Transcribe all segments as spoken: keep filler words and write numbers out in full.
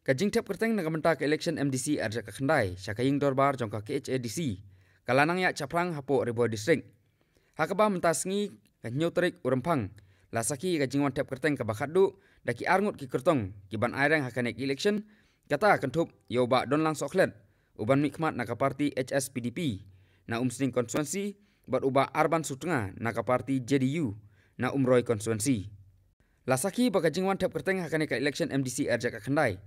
Ka jingthep kyrteng na ka bynta ka election M D C ar hajar khyndai sha ka ïing dorbar jong ka K H A D C ka la nang ïaid shaphrang hapoh Ri Bhoi District. Ha kaba mynta sngi ka hynñiew tarik u Rymphang la sakhi ïa ka jingwan thep kyrteng kaba khatduh da ki arngut ki kyrtong ki ban aireng ha kane ka election, kata kynthup ïa u Bah Donlang Sohkhlet u ban mihkhmat na ka party H S P D P na Umsning constituency bad u Bah Arban Sutnga na ka party J D U na Umroi constituency. La sakhi ba ka jingwan thep kyrteng ha kane ka election M D C ar hajar khyndai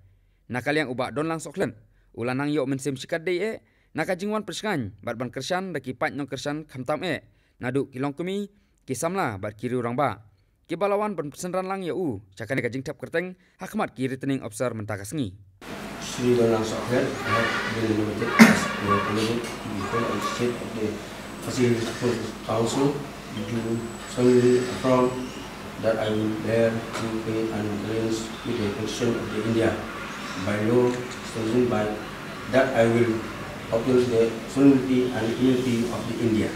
na ka liang u Bah Donlang Sohkhlet u la nang ïoh mynsiem shikatdei eh na ka jingwan pyrshang bad ban kyrshan da ki paid nongkyrshan khamtam eh naduh ki longkmie, ki samla bad ki riew rangbah kiba la wan ban pynsynran lang ïa u sha kane ka jingthep kyrteng ha khmat ki returning officer mynta ka sngi. Shri Donlang Sohkhlet, I have been nominated as the candidate to be held on the seat of the Khasi Hills Council. Do solemnly affirm that I will bear true faith and allegiance to the Constitution of the India, by law, statute, by that I will uphold the sovereignty and unity of the India.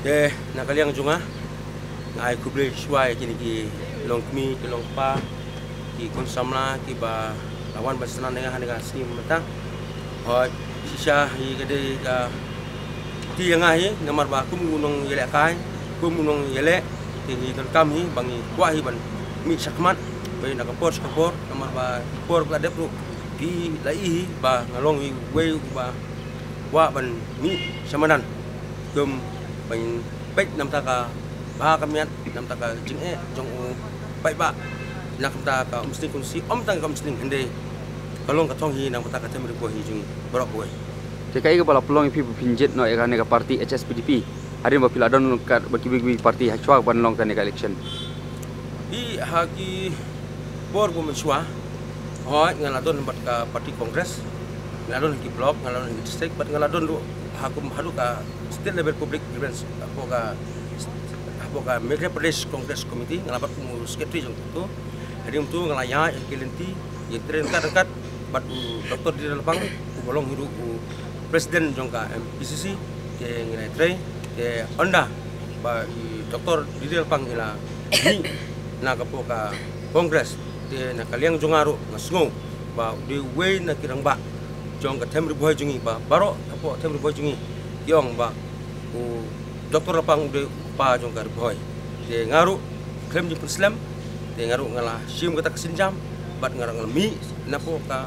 Te na ka liang jong nga, nga ai khublei shuwa ïa kine ki longkmie, ki longkpa, ki khun samla kiba la wan ban synran ïa nga ha kane ka sngi mynta. Hooid, shisha hi ka dei ka kti ïa nga hi, namar ba kum u nongïalehkai, kum u nongïaleh, te ngi donkam hi ba ngi kwah hi ban mih shakhmat, ba na ka por sha ka por, namar ba ki por ba la dep ruh ki la ïohi hi ba nga long hi uwei uba kwah ban mih sha madan. Kum ban peit na ka bynta ka bha ka miat, na ka bynta ka jingeh jong u paidbah, na ka bynta ka Umsning constituency, ym tang ka Umsning, hynrei ka long ka thong hi na ka bynta ka Them Ri Bhoi hi jong ngi baroh kawei. Te kaei kaba la pynlong ïa phi ba phin jied noh ïa kane ka party H S P D P hadien ba phi la don kat ba kiwei kiwei ki party ha shuwa ban long kane ka election? Hi ha ki por ba mynshuwa, hooid, nga la don bad ka party Congress, nga la don ha ki block, nga la don ha ki district, bad nga la don ruh ha kum haduh ka state level public grievance hapoh ka, hapoh ka Meghalaya Pradesh Congress Committee, nga la bat kum u secretary jong kato. Hadien kato nga la ïaid ha ki lynti, ïatrei ryngkat ryngkat bad u Doctor D. Lapang uba long hi ruh u president jong ka M P C C. Te ngi la ïatrei, te ynda ba i Doctor D. Lapang i la mih na ka hapoh ka Congress, te na ka liang jong nga ruh nga sngew ba u dei uwei na ki rangbah jong ka Them Ri Bhoi jong ngi, ba baroh hapoh Them Ri Bhoi jong ngi ki ong ba u Doctor Lapang u dei u kpa jong ka Ri Bhoi. Te nga ruh khlem jingpynslem, te nga ruh nga la shim kata ka sienjam bad nga ruh nga la mih na hapoh ka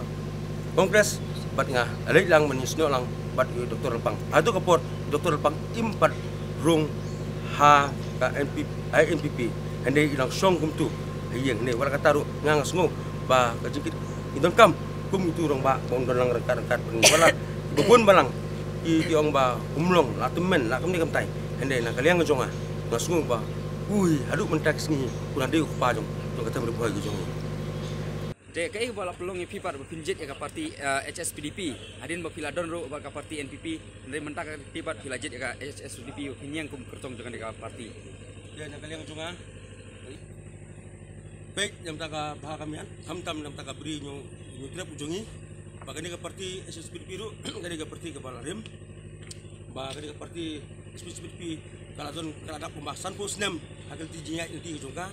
Congress bad nga la leit lang ban ïasnoh lang bad u Doctor Lapang. Haduh ka por Doctor Lapang im pat rung ha ka N P, ha N P P, hynrei i la shong kumto ha ïing. Hynrei wat la katta ruh nga, nga sngew ba ka jingkit ngi donkam kum uto u rangbah ba un don lang ryngkat ryngkat bad ngi. Wat la kiba bun balang ki, ki ong ba um long, la tymmen, la kumne kumtai, hynrei na ka liang jong nga, nga sngew ba u hi haduh mynta ka sngi un dei u kpa jong, jong ka Them Ri Bhoi ka jong ngi. Te kaei ba la pynlong ïa phi pat ba phin jied ïa ka party, eh, H S P D P hadien ba phi la don ruh bad ka party N P P, hynrei mynta ka, phi pat phi la jied ïa ka H S P D P, phin ïeng kum kyrtong jong kane ka party? Te na ka liang jong nga, peit na ka bynta ka bha ka miat, khamtam na ka bynta ka bri ñiewtrep u jong ngi, ba kane ka party H S P D P ruh ka dei ka party kaba la rim, ba kane ka party H S P D P ka la don, ka la dap kumba sanphew snem ha ka lynti jingïaid lynti ka jong ka.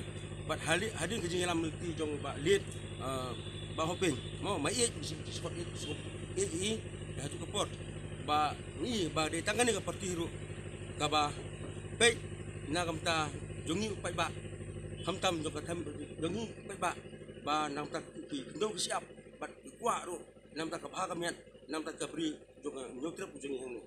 Bad hadien, hadien ka jingïalam lynti jong u Bah Lit, eh, Bah Hoping, mo, ma ïeit, ïeit, ïeit, ïeit, ïeit, ha tu ka por ba ngi ba dei tang kane ka party ruh kaba peit na ka bynta jong ngi u paidbah, khamtam jong ka Them jong ngi u paidbah, ba na ka bynta ki khyndew ki shyiap bad ki kwah ruh na ka bynta ka bha ka miat, na ka bynta ka bri jong ka ñiewtrep u jong ngi hangne.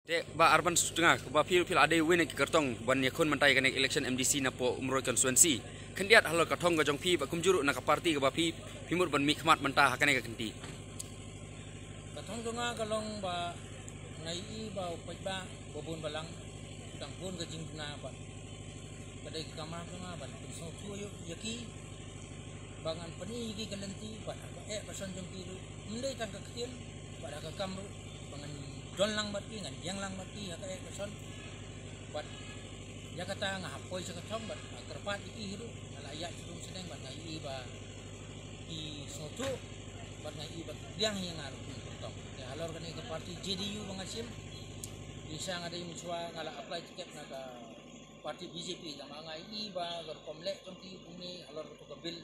Te Bah Arban Sutnga, ba phi, phi la dei uwei na ki kyrtong ban ïakhun mynta ïa kane election M D C na poh Umroi constituency, khyndiat halor ka thong ka jong phi bad kumjuh ruh na ka party kaba phi, phi mut ban mihkhmat mynta ha kane ka kynti? Ka thong jong nga ka long ba nga ïohi ba u paidbah ba bun balang u dang bun ka jingduna bad ka dei ka kamram jong nga ban pynsngewthuh ïa ki ba ngan pyni ïa ki ka lynti bad ha kaei ka son jong ki ruh, ym dei tang ka ktien, bad ha ka kam ruh ba ngan don lang bad ki, ngan ïeng lang bad ki ha kaei ka son. Bad ïa kata nga hap poi sha ka thong bad nga kyrpad ïa ki hi ruh, nga la ïaid sha shnong bad nga ïohi ba ki sngewthuh bad nga ïohi ba ki pdiang ïa nga ruh kum kyrtong. Te halor kane ka party J D U ba nga shim, Pisa nga dei mynshwa nga la apply ticket na ka party B J P, tangba nga ïohi ba ka rukom leh jong ki kumne halor kato ka bill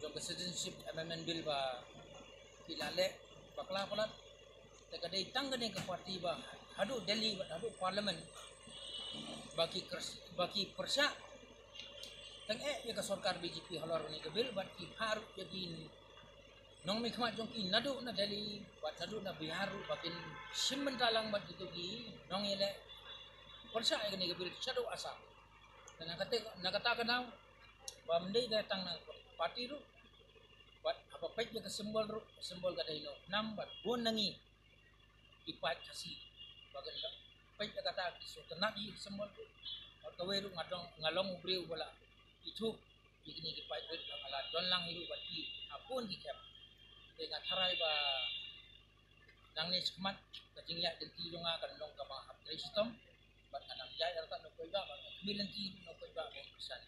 jong ka Citizenship Amendment Bill ba ki la leh bakla palat. Te ka dei tang kane ka party ba haduh Delhi bad haduh Parliament ba ki kers- ba ki pyrshah tang eh ïa ka sorkar B J P halor kane ka bill bad ki phah ruh ïa ki nongmihkhmat jong ki naduh na Delhi bad naduh na Bihar ruh ba kin shim bynta lang bad kito ki nongïaleh pyrshah ïa kane ka bill shaduh Assam. Te na kata na kata ka daw ba ym dei tang na party ruh bad haba peit ïa ka symbol ruh, ka symbol ka dei noh nam bad bun na ngi ki paid Khasi ba kin peit ïa kata ki sngewtynnat ïa ka symbol ruh. Bad kawei ruh nga dong nga long u briew ba la ithuh ïa kine ki paid rit ba nga la don lang hi ruh bad ki ha bun ki camp. Te nga tharai ba nangne shakhmat ka jingïaid lynti jong nga kan long kaba hap trei shitom bad nga dang ïaid artat na u paidbah bad nga khmih lynti na u paidbah ba u Khristan.